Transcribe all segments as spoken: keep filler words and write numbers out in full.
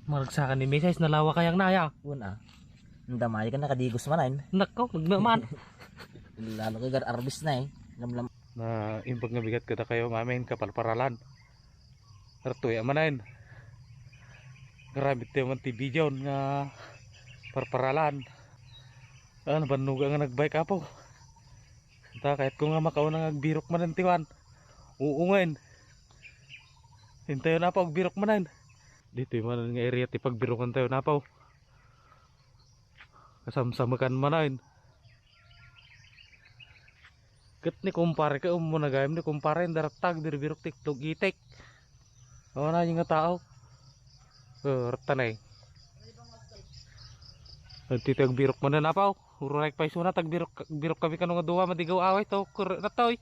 Maragsakan ni Misis, nalawa kayang naya. Una. Ang damay ka, nakadigos man, ay. Nako, nagmaman. Lalo ka, gar-, arbis na, eh. Lamlam. Na, imbag nga bigat kada kayo, mamin, kaparparalan. Artuya man, ay. Garamit tayo man ti bidion nga parparalan. Ah, nabannuga nga nagbike, apo. Ta, kayat ko nga makauna nga agbirok manen ti kuan. Uungen. Intayon, apo, agbirok manen. Ditoy manen nga area ti pagbirokan tayo, apo. Kasamsamekan manen. Ket ni kumpare, ket ummo nagayam ni kumpare, daratta agbirbirok ti itlog itik. Awan na nga tao. Oh, ratta na eh. Nagtitiagbirok man na napaw. Ururek pa isuna, tagbirok, birok kami kano nga duwa, madigaw away to, kur-, natoy.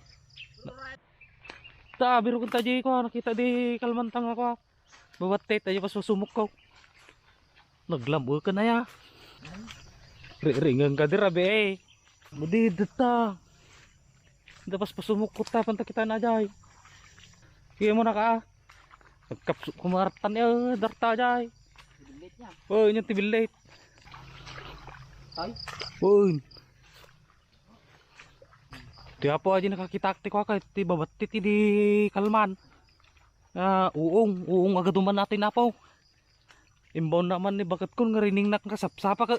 Ta, birok ta di ko, nakita di kalmantang ako. Babattit, ayo pas pasumok ko. Naglam-, ka na ya. Ri-, ringan ka di, rabi eh. Madi, dita. Da pas pasumok ko, tapang ta kita na jay. Kaya mo na ka. Nagkapsuk ko maratan, eh, darta jay. Tibilit niya. Oh, inyong tibilit. Tay? Oh. Ti apo aja nakakitak ti kuaka, ti babattit idi kalman. Ah, uong, uong agaduman natin apo. Imbaw naman ni baket kun nga riningnak nga sapsapa ka.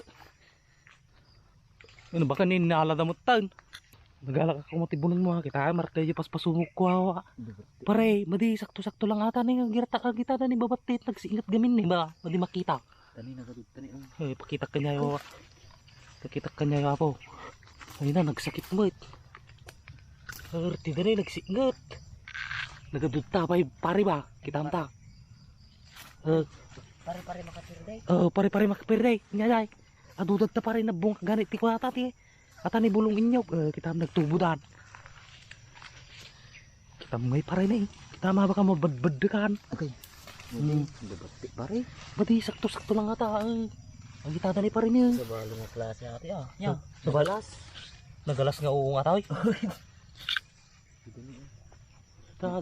Ano ba kanin naalada mo tan? Nagalak ako mo ti bulong mo, ha? Kita, marka, di paspasumok ko, ha? Pare, madi, sakto-sakto lang ata ni, girta ka kita na ni babattit, nagsiingat gamin ni ba? Madi makita. Tani, nagadud, tani, oh. Eh, pakita ka niya, yo. Pakita ka niya, yo, apo. Ay na, nagsakit mo, eh. Arti da na, nagsiingat. Nagadud ta, pare, pare ba? Kita ta. Eh. Pare, pare, makapirday. Oh, pare, pare, makapirday. Niya, day. Adudag ta, pare, nabung, ganit, ti kuwata, ti. Ata ni bulong inyog, eh, kita nagtubudan. Kita mo ngay pare ni. Kita mo baka mabadbaddekan. Okay. Hmm. Hindi, hindi bati, pare. Bati, sakto-sakto lang ata, eh. Ang kita ni pare niya. Sa balo nga klase ate, ah. Yan. Sa balas. Nagalas nga oo nga tao, eh. Hindi ni, eh. Tag.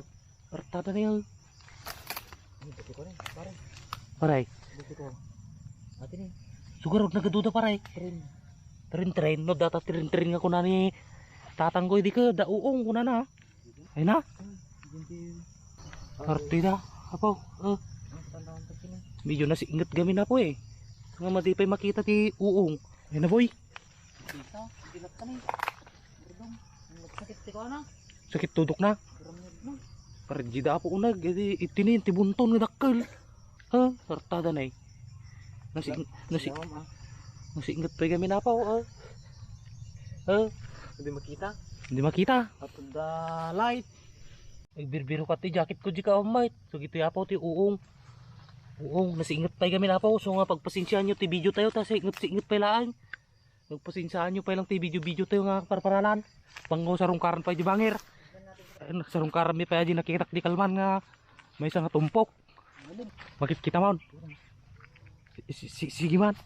Artada na yan. Ano, buti ko rin, pare. Pare. Buti ko. Ate ni. Sugarod nagaduda, pare. Trin. Trin, trin. No, data trin, trin nga kuna ni tatang ko, di ka, da uong kuna na. Ay na. Hmm, hindi. Artida. Apo, eh. Ang tanda ko rin. Medyo nasingat gamin na po eh. Nga madi pa'y makita ti uong. Ay na, boy. Kita, hindi na kami. Berdong. Ang nagsakit ti ko, ano? Sakit tudok na. Pero medyo. Para di da apo unag, iti, itinin, ti bunton nga dakkel. Ha? Sartada na eh. Nasi-, nasi-, Siyam, ah. Nasingat pa kami na pa, oh, ah. Ha? Hindi makita. Hindi makita. At the light. Nagbirbiro ka ti jacket ko, di ka, oh, mate. So, gito yapaw ti uong. Uong, nasingat pa kami na pa, oh. So, nga, pagpasensyahan nyo ti video tayo, ta singat-singat pa laang. Pagpasensyaan nyo pa lang ti video-video tayo nga parparalan. Panggo sarungkaran pa di banger. Ayun, sarungkaran mi pa di nakitak di kalman nga may isang tumpok. Makikita man. Si-, si-, si-, sige man.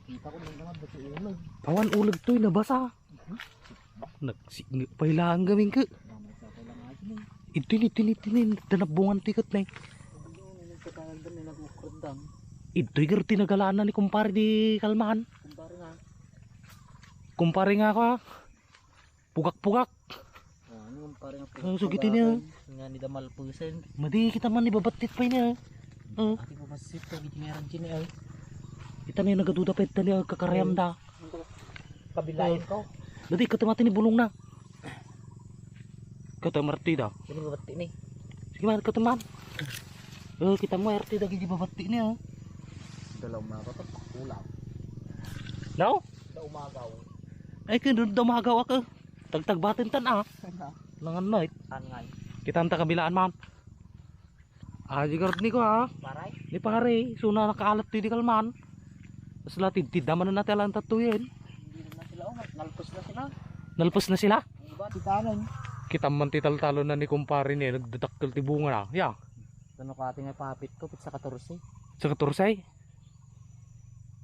Kita ko lang naman, ba't yung ulag? Awan ulag to, eh, nabasa. Nagsingi pa ilang gamin ka. Ito, ito, ito, ito, danabungan tiket na eh. Ito, igar tinagalaan na ni kumpare di kalman. Kumpare nga. Kumpare nga ka. Pugak-pugak. Ah, ano yung parang ang pugak-pugakan? Sugiti niya. Nga ni Damal Pusen. Madi kita man ibabattit pa niya. Oh. Ati ko masit ko, giti nga rin sini, ay. Kita niya nagaduda pa ita niya, kakariam da. Kabilain ko. Dati, katamati ni bulong na. Katamarti da. Sino babatti ni? Sige man, kataman. Oh, kita mo, arte da, gidi babatti niya. Dalaw na ka, ulam. No? Da umagaw. Ay, kaya doon umagaw ako. Tagtagbatin tan, ah. Ano? Langan night. Angay. Kita ta kabilaan man. Ah, di garod ni ko, ah. Paray? Ni pare, suna nakaalat ti di kalman. Tapos la, tidtid naman na natin lang tatuyin. Hindi na sila, oh, nalpos na sila. Nalpos na sila? Ang iba, titanan. Kita man ti taltalon na ni kumpare ni, nagdadakkel ti bunga na. Ya. Ano ka ating ipapit ko, pit sa katorse. Sa katorse?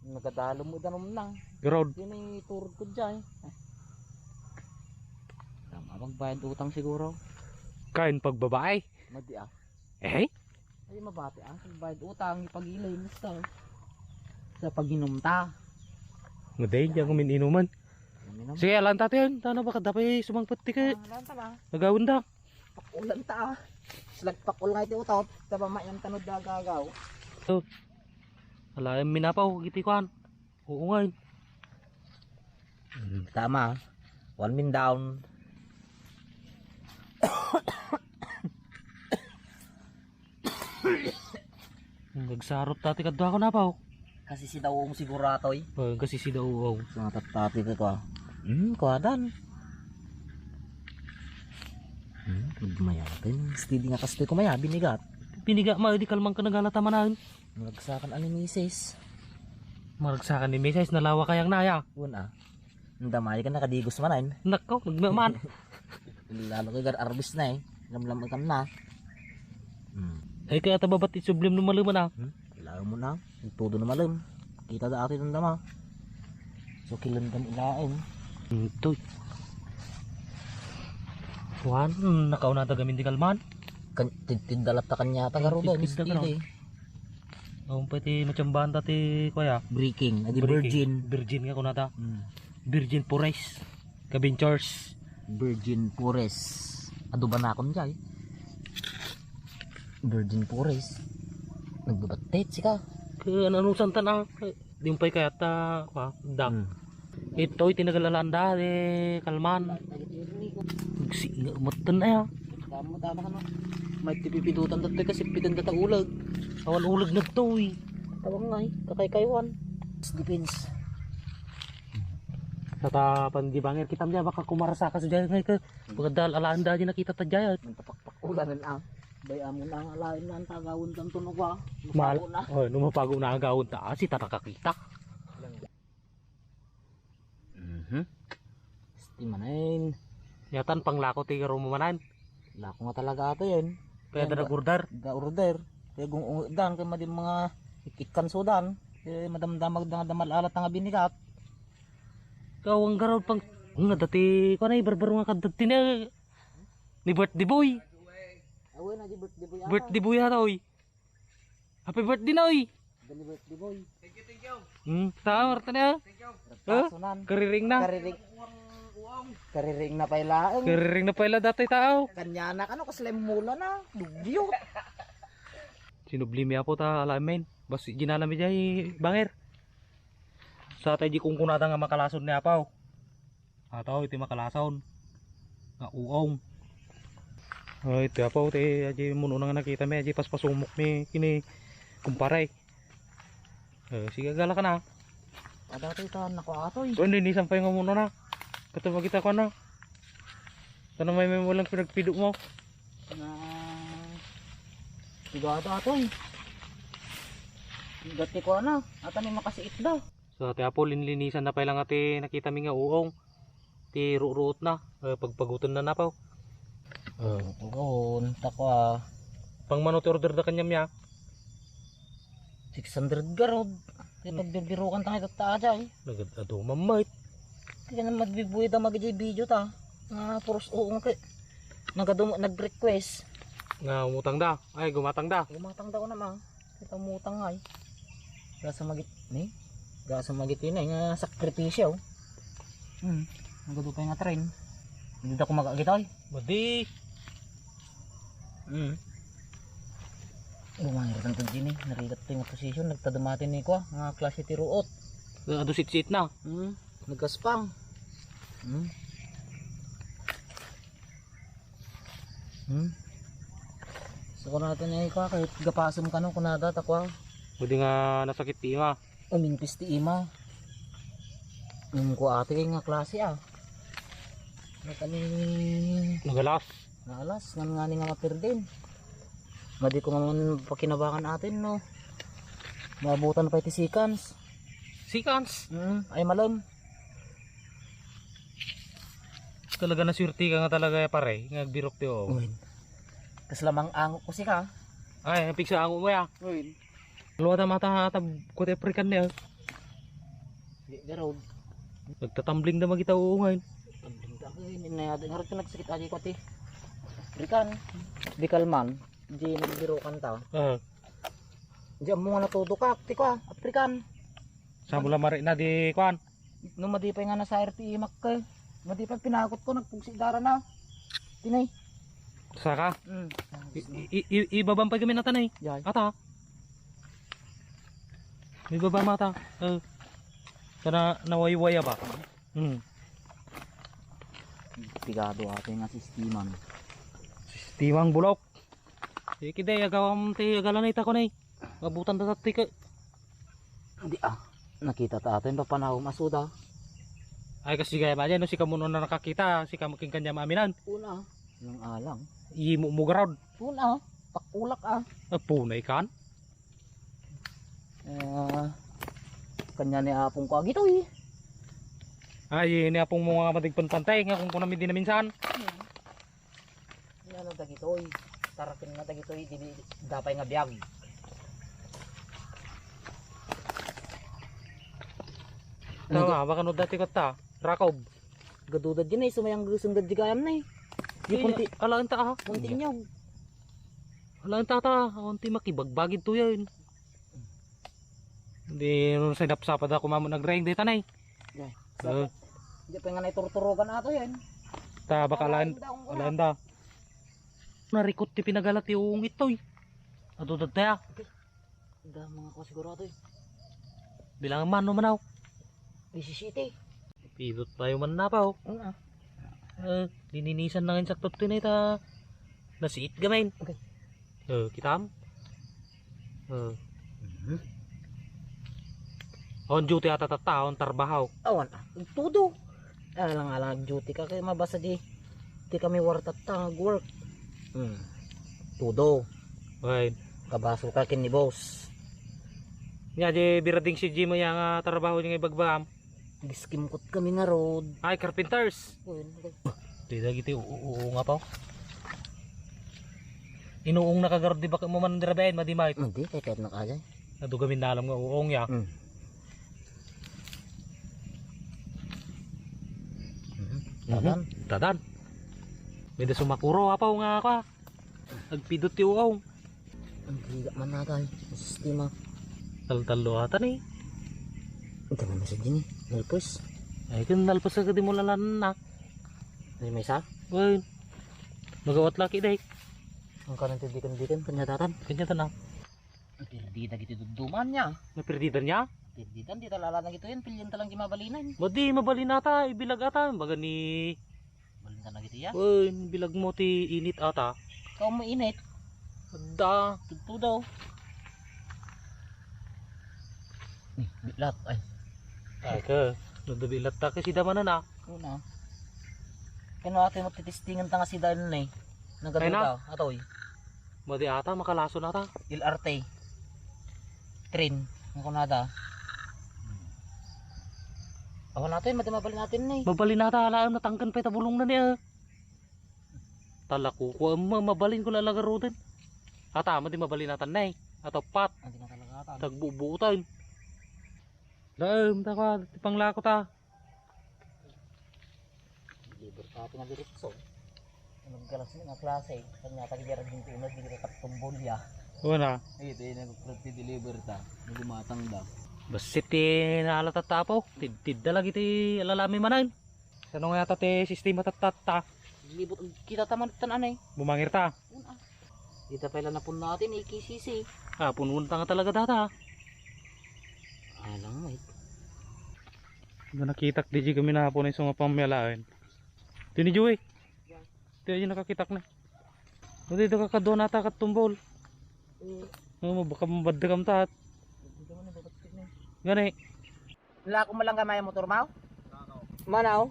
Nagadalo mo danom nang. Garod. Yun ay turod ko dyan. Tama, magbayad utang siguro. Kain pagbabae? Madi ah. Eh? Ay, Pati ang bayad utang, ipagiling, gusto. Sa pag-inom ta. Maday, di ako min-inuman. Uminom. Sige, alan ta, tiyan. Tana ba, kadapay sumangpet ti ka. Ah, alan ta ba? Nagawin da. Pakulan ta, ah. Slag pakul nga iti utot. Taba mayan tanod da gagaw. So, alayan minapaw, iti kuan. Oo nga, eh. Hmm, tama. One min down. Nagsarot tati kadua ko na pa, oh. Kasi si Daong siguro atoy. Oh, kasi si Daong. Sa tattati ka, ah. Hmm, kuadan. Hmm, mayapin. Steady nga kastoy ko maya, binigat. Binigat, ma, di kalmang ka nagalata manan. Maragsakan ani misis. Maragsakan ni misis, nalawa kayang naya. Una. Ang damay ka nakadigos manan. Nako, nagmaman. Lalo kay gar arbis na eh. Lamlam ikam na. Hmm. Ay, kaya tababat isublim no maluman, ah. Hmm? Kailangan mo na. Itudo no malum. Kita da ati ng dama. So, kilan kami ilain. Ito. Juan, nakauna ta gamin di kalman. Kan, tid-, tiddalat ta kanya ta garuda, tidtid ta style, eh. Awan pa ti matsambahan ta ti kuya. Breaking, adi breaking. Virgin. Virgin nga kunata. Hmm. Virgin Forest. Kabinchors. Virgin Forest. Adubanakon jay. Virgin Forest. Nagbabattit sika. Kaya nanusan ta na. Di mo pa'y kayat ta, kwa, dak. Hmm. Ito, itinagal-alanda, di kalman. Nagsi-, nga, matan na ya. Damo, tama ka, no? May tipipidutan datoy kasi pitan data ulag. Awan ulag na to, eh. Tawag nga, eh. Kakaykaywan. Depends. Tata, pan di bangir, kita mo baka kumarasa ka sa dyan, ngay ka. Pagkadal, alanda, di nakita ta dyan. Ang tapakpak ulanan, ah. Bay, amo na ang alain na ang tagawon kang tunog, ah. Mal-, Mapago na. Oh, no mapago na agawon ta, ah, si tata kakita. Mhm. Esti manen. Yatan panglako ti garo mo manan. Lako nga talaga ato yan. Kaya yan da nag-order? Da-order. Kaya gung-, dan kay madi mga ikikkan sudan. Kaya madamdamag da nga damal alat nga binigat. Kawang garo pang, nga dati, kung ano, barbaro nga kadati ni, ni birthday boy. Awen, na di birthday boy ata. Birthday boy ata, oy. Happy birthday na, oy. Happy birthday, boy. Hmm, tao, rata niya. Huh? Ragtaso nan. Kariring na. Kariring. Kariring na pay laeng. Kariring na pay la datoy tao. Kanya na, ano, kasla mula na. Dugyo. Sinubli mi apo ta, alamin. Bas, ginana mi jay, banger. Sa tayo di kung kunata nga makalason ni apaw. Ataw iti makalason nga uong. Oh, iti apo ti aji muno nga nakita mi, aji paspasumok mi kini kumpare. Eh, sige, gala ka na. Ada to ito, nako atoy. Kuan din isang pa yung muno na. Kato magita ko na. Tanong may, may walang pinagpido mo. Na, sigado atoy. Dati ko na, ata may makasiit daw. So, ti apo, linlinisan na pay lang ati nakita mi nga uong. Ti ruruot na, eh, pagpaguton na napaw. Eh, uong, takwa. Pang mano ti order da kanyam ya? Six hundred garod. Kaya pagbibirukan tayo tatta aja eh. Nagad-ado mamait. Kaya na magbibuhay da mag video ta. Nga puros uong kay. Nagado, nag-request. Nga umutang da. Ay, gumatang da. Gumatang da ko naman. Kita mutang ay. Gasa magit ni. Gasa magit ni nga sakripisyo. Hmm. Nagadu pa nga train. Hindi ako magkakita ay. Madi. Hmm. Bumangir kan to dini. Narigat to yung position. Nagtadamati ni ko nga klase ti ruot. Adu sit-sit na. Hmm. Nagaspang. Hmm. Hmm? So, kunata niya ikaw, kahit gapasem kano, kunada, takwa. Pwede nga nasakit ti ima. Umimpis ti ima. Yung ko ate nga klase, ah. Nagkani Nagalas. Nagalas, ngan nga ni nga mapirdin. Madi ko man pakinabangan atin, no? Maabutan pa iti seconds. Seconds? Mm, ay malam. Talaga naswerte ka nga talaga, pare, nga agbirok ti, oh. Uy. Kas lamang ango ko sika. Ay, pigsa ango mo ya. Uy. Luwa ta mata tab ko ti African niya. Di, di road. Nagtatambling na magita uungan. Tambling ta ko, eh, nayada nga rin nagsakit aja ko ti African. Di kalman, di nagbirokan ta. Ah. Diyan mo nga natudukak, ti kua, African. Sa mula mari na di kuan. No madi pay nga nasair ti imak ka. Madi pay pinakot ko, nagpugsi dara na. Tinay. Saka? Mm. I, i, i, ibabam pay kami natan ay. Yay. Ata. Ibabam ata. Eh. Sana nawaywaya ba? Hmm. Pigado ate nga sisteman. Sistemang bulok. Sige, day, agawam ti agalanay ta kunay. Mabutan ta ti ka. Di ah. Nakita ta atin papanawom asuda. Ay, kasi gaya ba dyan, no, sika mo na nakakita, sika mo king kanya maaminan. Una, nang alang. Imo mo garod. Una, pakulak ah. Ah, punay kan? Ah, kanya ni apong ko agitoy. Ay, ni apong mo nga matigpantantay, nga kung kunam di na minsan. Hmm. Ano dagitoy? Tarakin na dagitoy, di, di, dapay nga biag. Tawa, baka no dati ko ta, rakob. Gaduda din eh, sumayang gusun gad di gayam na eh. Di punti. Ala, anta, ah. Punti nyo. Ala, anta, ta. Awan ti makibagbagid to yan. Di, nung sinapsapad ako, mamo, nagreeng di tanay. Di. Eh. Di pa nga naiturturugan ato yan. Ta, baka alaan, alaan da. Narikot ti pinagala ti uong itoy. Ato dadaya. Da, mga kuha siguro ato eh. Bilangan man, no, manaw? Disisiyete. Pidot tayo man na pa, oh. Oo nga. Eh, lininisan na nga sakto tinay ta nasiit gamin. Okay. Eh, kitam? Eh. Mhm. On duty ata tatta, on trabaho. Awan, ah, todo. Alang-alang duty ka kay mabasa di. Di kami wartatta, work. Hmm. Todo. Right. Kabasol ka kin ni boss. Nya, di birading si Jimo yang, ah, trabaho niya nga ibagbagam. Giskimkot kami nga road. Ay, carpenters. Uy, okay. Di dagiti u-, u-, uong nga pa. Inuong na kagarod di bakit mo man dirabayan, madimay. Hindi, kay kahit nakaya. Nadugamin na alam nga uong ya. Hmm. Mhm. Tadan. Tadan. May da sumakuro, apaw nga ka. Agpidot ti uong. Ang higa man natay. Sistema. Taltallo ata ni. Ito na sa dyan eh. Nalpos. Ay, kung nalpos ka, di mo lalan na. Ay, may isa? Well, magawat laki, day. Ang kanan ti dikan-dikan, kanya tatan. Kanya tana. Ang pirdida giti duduman niya. Napirdidan niya? Pirdidan, di talala na gito yan. Pilyan talang gimabalinan. Madi, mabalin ata, ibilag ata. Baga ni Balin ka na giti ya? Uy, bilag mo ti init ata. Ikaw mo init. Adda. Tudto daw. Eh, bilat, ay. Ay, ka. Nadabilat ta kasi damanan, ah. Una. Kano ate mo titistingan ta nga sida ano na eh. Ay, na. Nagano daw, atoy. Madi ata, makalason ata. L R T. Train. Ang kunada. Awan natin, madi mabalin natin na eh. Mabalin nata, alaem natangken pay ta bulong na niya. Talakukuam, ma-, mabalin ko lalagaruden. Ata, madi mabalin natan na eh. Ato pat. Ang di na talaga ata. Tagbubutan. Laem, ta kwa, ti panglako ta. Deliver ta ati nga diretso. Naggalas ni nga klase. Kanya ta gidara din ti unod, gidara kattumbol ya. Una. Ay, ito yung nag-free deliver ta. Nagumatang da. Basit ti naalata tapo. Tid-, tidda lagi ti alalami manan. Sano nga yata ti sistema tattatta? Libot kita taman tan anay. Bumangir ta. Una. Kita pala napun natin, ikisisi. Ah, punuan ta nga talaga data. Alang, mate. Nakitak di kami na po na isang pamyalain. Tini Joey. Ti ayan nakakitak na. Pati ito kakadwa nata katumbol. Mm. Oh, baka mabadda kam tat. Gani. Wala akong malangga maya motor mo? Manaw?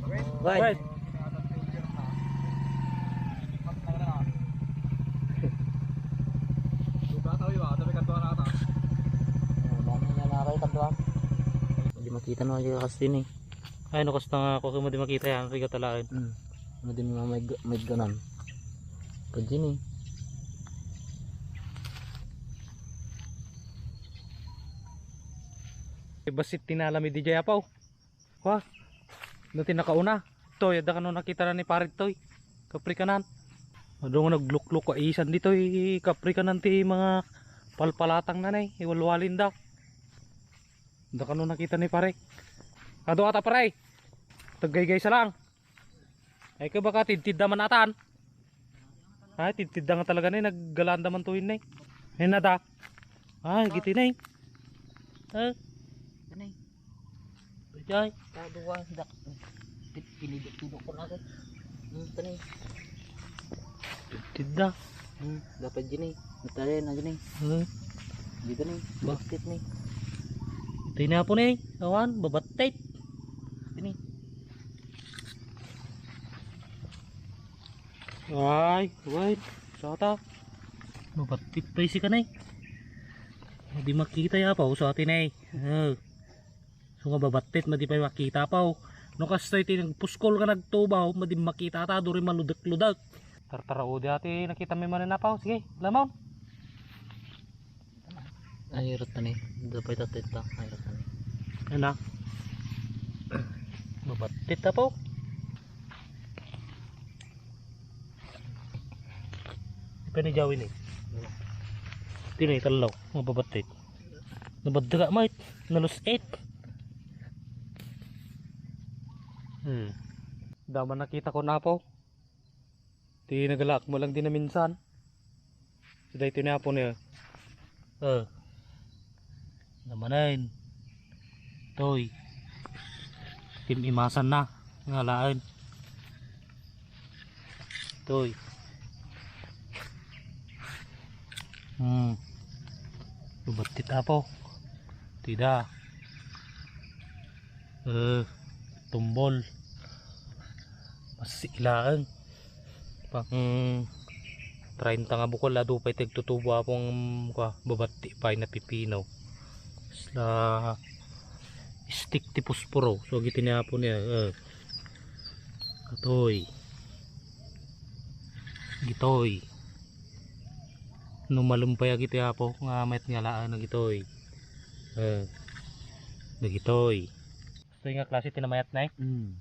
Right. Right. Hindi makita na yung kastin eh. Ay, no, kasta nga ako, kung di makita yan, rigat alain. Hmm. Ano din mga may, may ganan. Pwede ni. Basit tinalami di jay apaw. Wa. Dati nakauna. Toy, adda kano nakita na ni Parit Toy. Kaprikanan. Adu nga nagluklok ka isan ditoy, kaprikanan ti mga palpalatangna, nay, iwalwalinda. Da kano nakita ni pare. Adu ata, pare. Taggaygaysa lang. Ay, ka baka tidtidda man atan. Ay, tidtidda nga talaga ni, naggalaanda man tuwin ni. Ay, nada. Ay, giti ni. Ay. Ano eh? Ay. Taduwa, dak. Pin-, pinidok-pidok ko na ako. Hmm, ito na eh. Tidda. Hmm, dapat dyan eh. Matali na dyan eh. Hmm. Dito na eh. Ba? Babatit na eh. Ito na po na eh. Awan, babatit. Ito na eh. Ay, wait. Sata. Mabatit pa isi ka na eh. Di makita ya pa, usa ati na eh. Oh. So nga babatit, madi pa makita pa, oh. No kastoy ti nagpuskol nga nagtubaw, madi makita ta, duri maludek-ludek. Tartara, o, di ati nakita mi man na pa, oh. Sige, lamon. Ay, rata ni. Dapay tatay ta. Ay, rata ni. Ano? Mabatit ta po. Kani jawin eh. Tinay talaw. Mababatit. Nabadda ka, mait. Nalus-it. Hmm. Dama nakita ko na po. Ti nagalaak mo lang din na minsan. So, daytoy ni apo niya. Oh. Namanen. Toy. Tim imasan na. Nga laen. Toy. Hmm. Lubat ti tapo. Tida. Eh, tumbol. Masilaeng. Pang treinta nga bukol, adu pay ti agtutubo, apong, kua, babatti pay na pipino. Isla stick ti posporo. So, agiti ni apo niya, eh. Katoy. Gitoy. No malem pay agiti apo nga met nga laan, gitoy. Eh. Dagitoy. Gusto nga klase ti namayat na eh? Mm.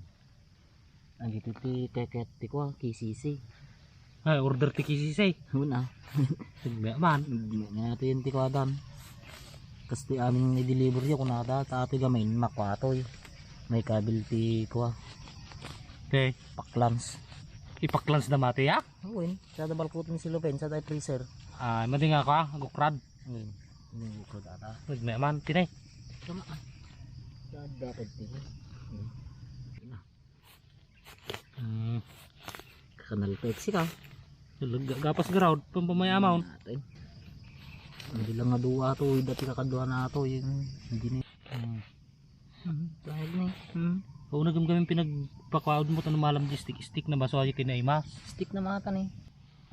Agiti ti keket ti kua, K C C. Ay, order ti K C C. Una. Tigme man. Tigme nga ito yung ti kuadan. Kas ti amin nga i-deliver yo, kunada, ta atoy gamay, makuatoy. May kabil ti kua. Okay. Paklans. Ipaklans na mati, ya? Oo, yun. Sada balkutin si Lupen, sada freezer. Ah, madi nga ka, gukrad. Ayun. Yung gukrad ata. Tigme man, tinay. Tama. Sada ka tinay. Hmm. Kakanal pa iksi ka. Gapas ground, pampamay amount. Natin. Hindi lang nga duwa to, dati kakadwa na to, yung hindi na. Hmm. Hmm, dahil ni. Hmm. Oo, nagam kami pinagpakuaod mo, tanong malam di stick, stick na baso ayo kinaimas. Stick na mata ni.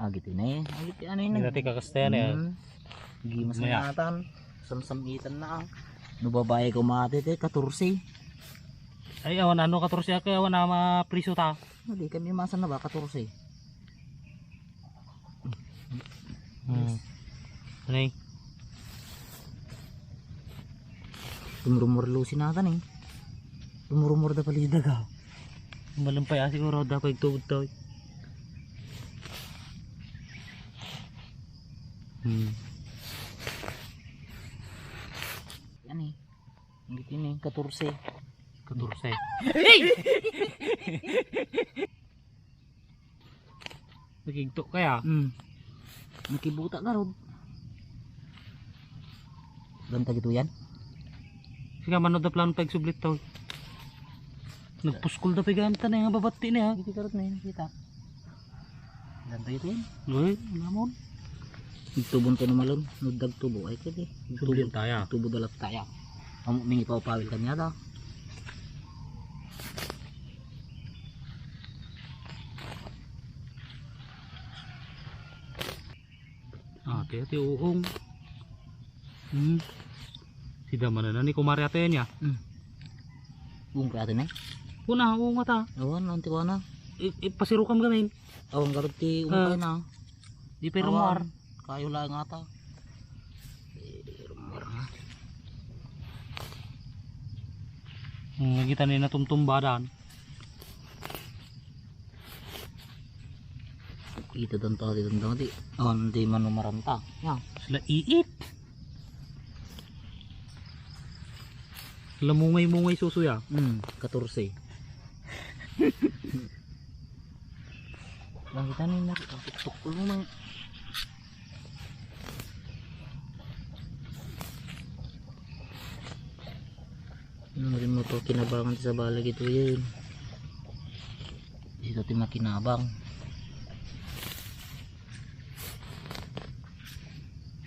Agiti ni. Agiti ano yun? Hindi natin kakastayan eh. Hmm. Gimas Maya. Natan. Samsamitan na. No babae ko mati, te, katorse. Ay, awan ano, katorse ako, awan na mapriso ta. Hindi kami masa na ba, katorse. Hmm. Ano eh? Tumurumur lusin natan eh. Tumurumur da palidag ah. Malumpay ah, siguro da pagtubod to. Hmm. Yan eh. Hindi ni katorse. Katorse. Nakigto kaya? Hmm. Nakibuta garod. Ganta gito yan? Sige, mano da plano pagsublit to. Nagpuskol da piganta na yung babati niya. Hindi karot na yun, kita. Ganta ito yun. Uy, namon. Nagtubon to namalon. Nagdagtubo. Ay, kaya di. Sublit tayo. Tubo dalat tayo. Ang mingi pa upawil kanya da. Ah, ti, ti uong. Hmm. Sida man na ni kumari ate niya. Hmm. Uong kaya ate na? Una, uong ata. Awan, nanti ko na. I, ipasirukam gamin. Awan garot ti Ah. Uong na. Di pero Awan. Muar. Kayo lang ata. Eh, rumor na. Hmm, nakita ni natumtumbadan. Kita dan tadi dan tadi. Oh, hindi manumaranta. Ya. Sila iit. Lamungay-mungay susuya. Hmm, katorse. Lang kita ni nak. Tukol mo man. Ano rin mo to, kinabangan sa balag ito yun. Dito ti makinabang.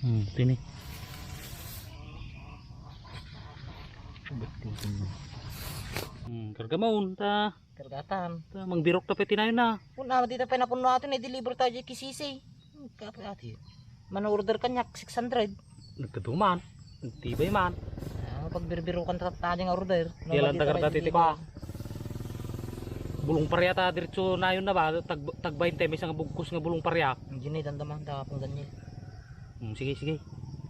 Hmm, tini. Hmm, karga mo, unta. Kargatan. Ta, mangbirok ta pay ti nayon na. Una, di ta pay napunno ato, na-deliver tayo di kisisi. Kapag ati, man-order kaniak, six hundred. Nagkaduman. Nagtibay man. Ah, pagbirbiro kan ta, ta nga order. Yalan ta karga ti pa. Bulong paria ta, diretso nayon na ba? Tag, tag bainte, may isang bugkos nga bulong paria. Ang gini, dandaman, ta pang ganyan. Hmm, sige, sige.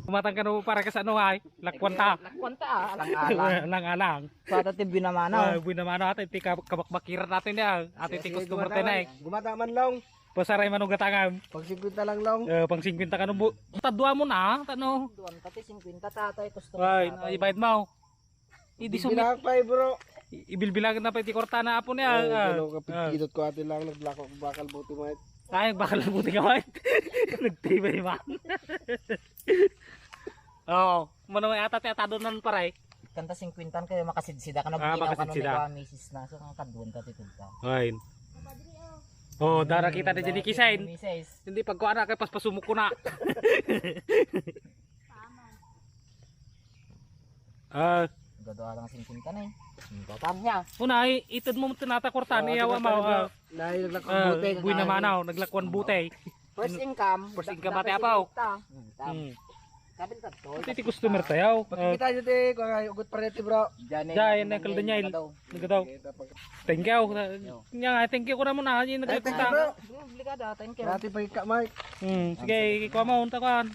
Kumatang ka na para ka sa ano, ay? Lakwan ta. Lakwan ta, ah, alang-alang. Alang-alang. Sa ata ti buena mano. Ah, buena mano, ate, ti kab-, kabakbakiran natin ya. Ate, ti customer tayo na eh. Gumata man lang. Pasaray man ang gatangam. Pang singkwenta lang lang. Eh, pang singkwenta ka no bu-, tadua mo na, tano? Duan ta ti singkwenta ta, tay, customer. Ay, ta, tay, ibayad mo. Idi sumi- Bilang pa eh, bro. I-, ibilbilangan na pa ti kwarta na apo niya. Ay, ah, gano, ah, kapigkidot ko ate lang, naglako ko bakal buti mo. Ay, bakal buti ka, Mike. Nagtibay man. Oo, mano may ata ti atadonan, paray. Kanta singkwenta kayo, makasidsida ka na. Ah, buginaw ka no makasidsidakan ni misis na, so, ang kaduan ka ti tulta. Ay. Oh, dara kita na dyan ni Kisain. Misis. Hindi, pagkuha na, kay paspasumok ko na. Ah. Gado lang singkwenta na eh. Ang tatang niya. Una, ay, itud mo tinata kwarta ni yawa mo. Naay naglakwan buti, buena mano, naglakwan buti. First income. First income, ate, apaw. Hmm, tam. Hmm. Kabil ka to. Ito ti customer tayo. Pagkita nyo ti, kung ay, ugot pa rin ti, bro. Diyan, eh, Diyan, natin Uncle Daniel. Nagadaw. Nagadaw. Thank you. Nya nga, thank you ko na muna. Ay, thank you, bro. Obligado, thank you. Dati pa ika, Mike. Hmm, sige, ikaw mo, unta kuan.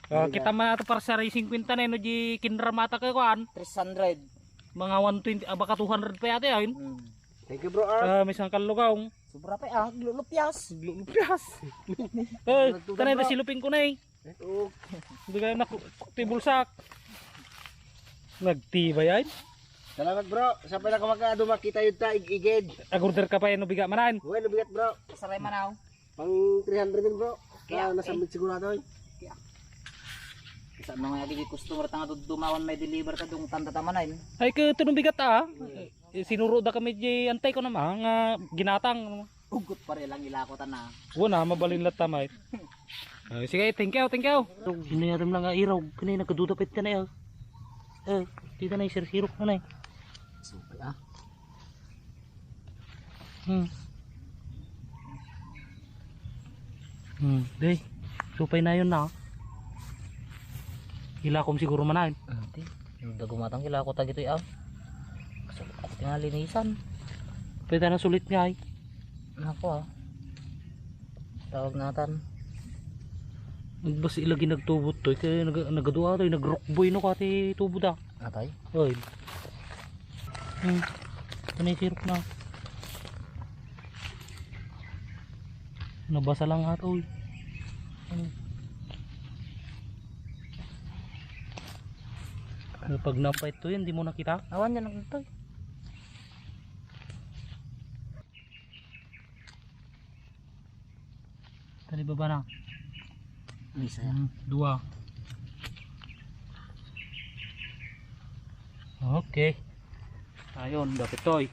Oh, kita man ato para sa singkwenta na, no, di kinramata kay kuan. Three hundred. Mga one twenty, ah, baka two hundred pa yata yun. Hmm. Thank you, bro, ah. Ah, may isang kalugong. Sobra pa, ah, lulupyas. Lulupyas. Eh, tanay na silupin ko na eh. Oo. Hindi ka na ku-, ti bulsak. Nagtibay ay. Salamat, bro. Sa pala ka makaado makita yun ta, ig-igid. Ag-order ka pa yun, no biga manan. Well, bigat, bro. Saray manaw. Pang three hundred din, bro. Kaya ah, nasa eh. Mid sigurado, eh. Sa mga agi customer ta nga dudumawan may deliver ka dung tanda tamanan. Ay, ka ito nung bigat, ah. Eh, sinuro da kami di antay ko naman, nga ginatang. Ugot pa rin lang ilako ta na. Wala, mabalin lang tamay. Ah, sige, thank you, thank you. Hinayaram lang nga irog. Kanina, kaduda pa ito na, eh. Eh, dito na yung sirsirok na, eh. Super, ah. Hmm. Hmm, day. Supay na yun na. Ilakom siguro man ay. Ante. Dagumatang ilako ta gitoy, ah. Kasi, kasi nga linisan. Pwede na sulit nga ay. Nako, ah. Tawag natan. Nagbas ilagi nagtubot to, kaya nag-, nagadua to, nagrukboy no kati tubo da. Atay? Oy. Hmm. Ito na yung sirok na. Nabasa lang ata, oy. Hmm. Pag nampay ito yun, di mo nakita? Awan yan ang ito. Tali baba na. Isa. Hmm, dua. Okay. Ayun, dapit to, eh.